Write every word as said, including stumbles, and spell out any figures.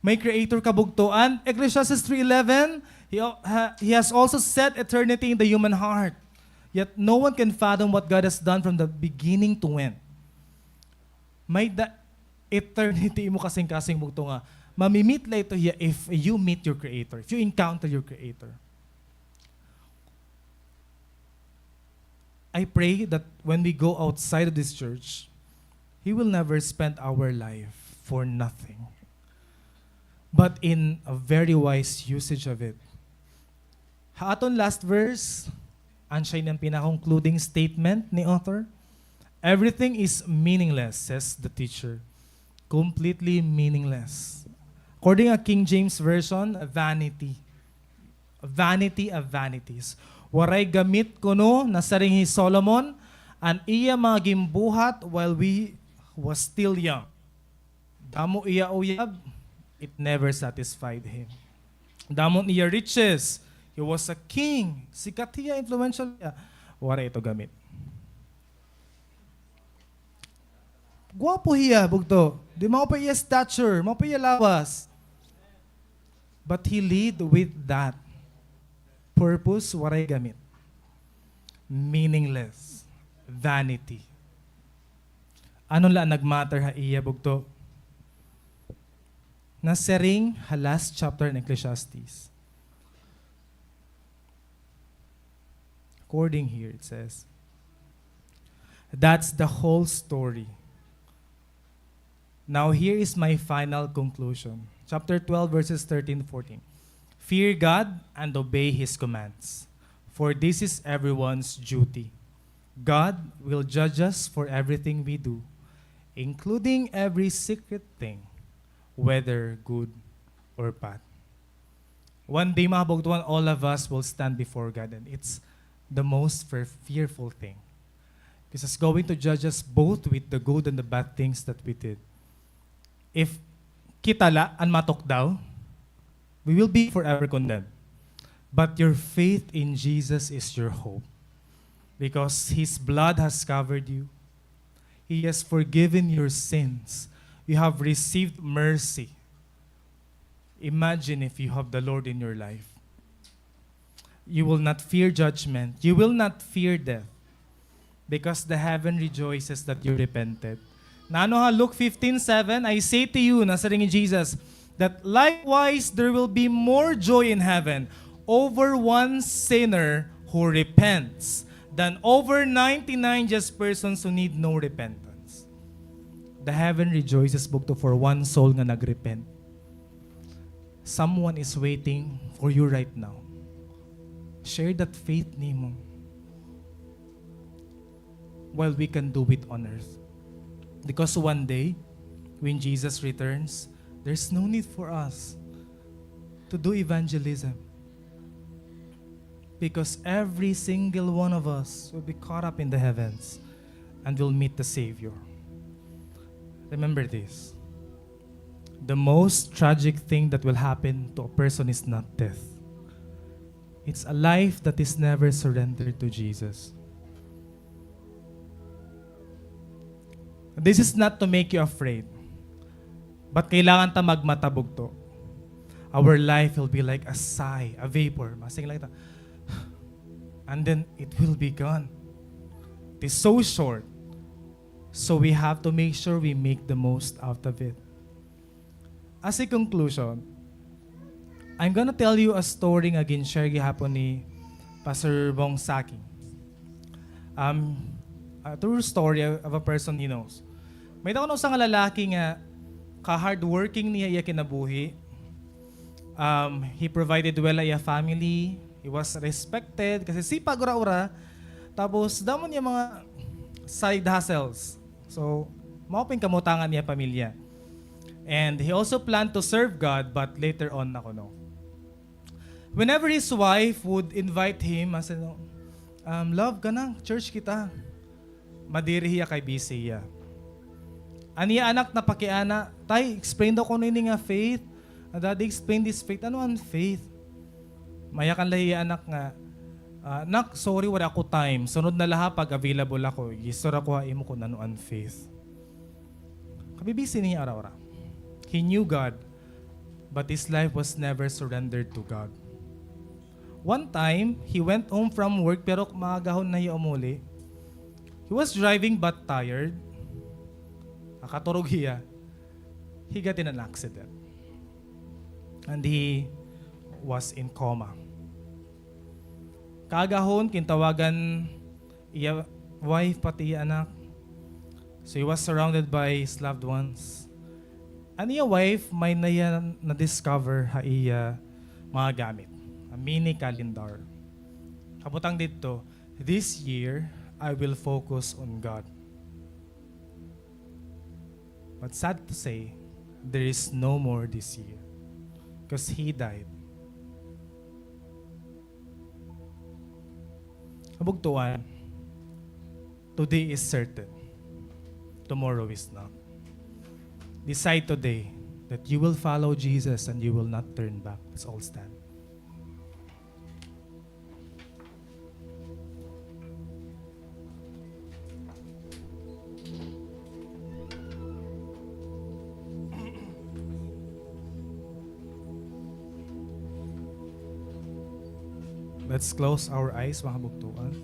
May Creator ka, bugto. And Ecclesiastes three eleven, he, al- ha- he has also set eternity in the human heart. Yet no one can fathom what God has done from the beginning to end. May da eternity imo kasingkasing, bugto, nga mami-meet la ito hiya if you meet your Creator, if you encounter your Creator. I pray that when we go outside of this church, He will never spend our life for nothing, but in a very wise usage of it. Ha aton last verse, an siya ini an pinaka-concluding statement ni author, "Everything is meaningless," says the teacher. Completely meaningless. According ha King James Version, vanity. Vanity of vanities. Waray gamit kuno, nasiring hi Solomon, an iya mga ginbuhat while he was still young. Damo iya uyab, it never satisfied him. Damo niya riches, he was a king, sikat hiya, influential hiya, waray ito gamit. Guwapo hiya, bugto. Di, mao pa iya stature, mao pa iya lawas. But he lived with that purpose, waray gamit. Meaningless. Vanity. Ano la an nag-matter ha iya, bugto? Nasiring ha last chapter in Ecclesiastes. According here, it says, that's the whole story. Now here is my final conclusion. Chapter twelve, verses thirteen to fourteen. Fear God and obey His commands, for this is everyone's duty. God will judge us for everything we do, including every secret thing, whether good or bad. One day, mga kabugtoan, all of us will stand before God, and it's the most fear- fearful thing. Because He's going to judge us both with the good and the bad things that we did. If kita la an matukdaw, we will be forever condemned. But your faith in Jesus is your hope, because His blood has covered you. He has forgiven your sins. You have received mercy. Imagine if you have the Lord in your life. You will not fear judgment. You will not fear death, because the heaven rejoices that you repented. Nano ha Luke fifteen seven, I say to you, nasiring hi Jesus, that likewise there will be more joy in heaven over one sinner who repents than over ninety-nine just persons who need no repentance. The heaven rejoices, bugto, for one soul nga nagrepent. Someone is waiting for you right now. Share that faith nimo while we can do it on earth. Because one day, when Jesus returns, there's no need for us to do evangelism. Because every single one of us will be caught up in the heavens and will meet the Savior. Remember this. The most tragic thing that will happen to a person is not death. It's a life that is never surrendered to Jesus. This is not to make you afraid, but kailangan ta magmata, bugto. Our life will be like a sigh, a vapor. Masiring la kita. And then it will be gone. It is so short. So we have to make sure we make the most out of it. As a conclusion, I'm gonna tell you a story nga gin-share gihapon ni Pastor Bong sa akin. Um, a true story of a person he knows. May-ada kuno usa nga lalaki nga ka-hardworking niya iya kinabuhi. Um, he provided well ha iya family. He was respected kasi sipag ura-ura. Tapos, damo niya mga side hustles. So, mao pa in kamutangan niya pamilya. And he also planned to serve God, but later on na kuno. Whenever his wife would invite him, asa, no, um, "Love, kana, church kita." Madiri hiya kay busy hiya. An iya anak napakiana, "Tay, explain daw kuno ini nga faith. Ah, Daddy, explain this faith. Ano an faith?" Mayakan la iya anak nga, "Ah, nak, sorry, wala ako time. Sunod na la ha, pag available ako, igistorya ko ha imo kun ano an faith." Kabibisi niya ura-ura. He knew God, but his life was never surrendered to God. One time, he went home from work, pero maagahon na hiya umuli. He was driving but tired. Nakaturog hiya. He got in an accident. And he was in coma. Kaagahon, kintawagan iya wife, pati iya anak. So he was surrounded by his loved ones. An iya wife, may na iya na-discover ha iya mga gamit. A mini calendar. Kabutang didto, "This year, I will focus on God." But sad to say, there is no more this year. 'Cause he died. Kabugtuan, today is certain. Tomorrow is not. Decide today that you will follow Jesus and you will not turn back. Let's all stand. Let's close our eyes, mga kabugtuan.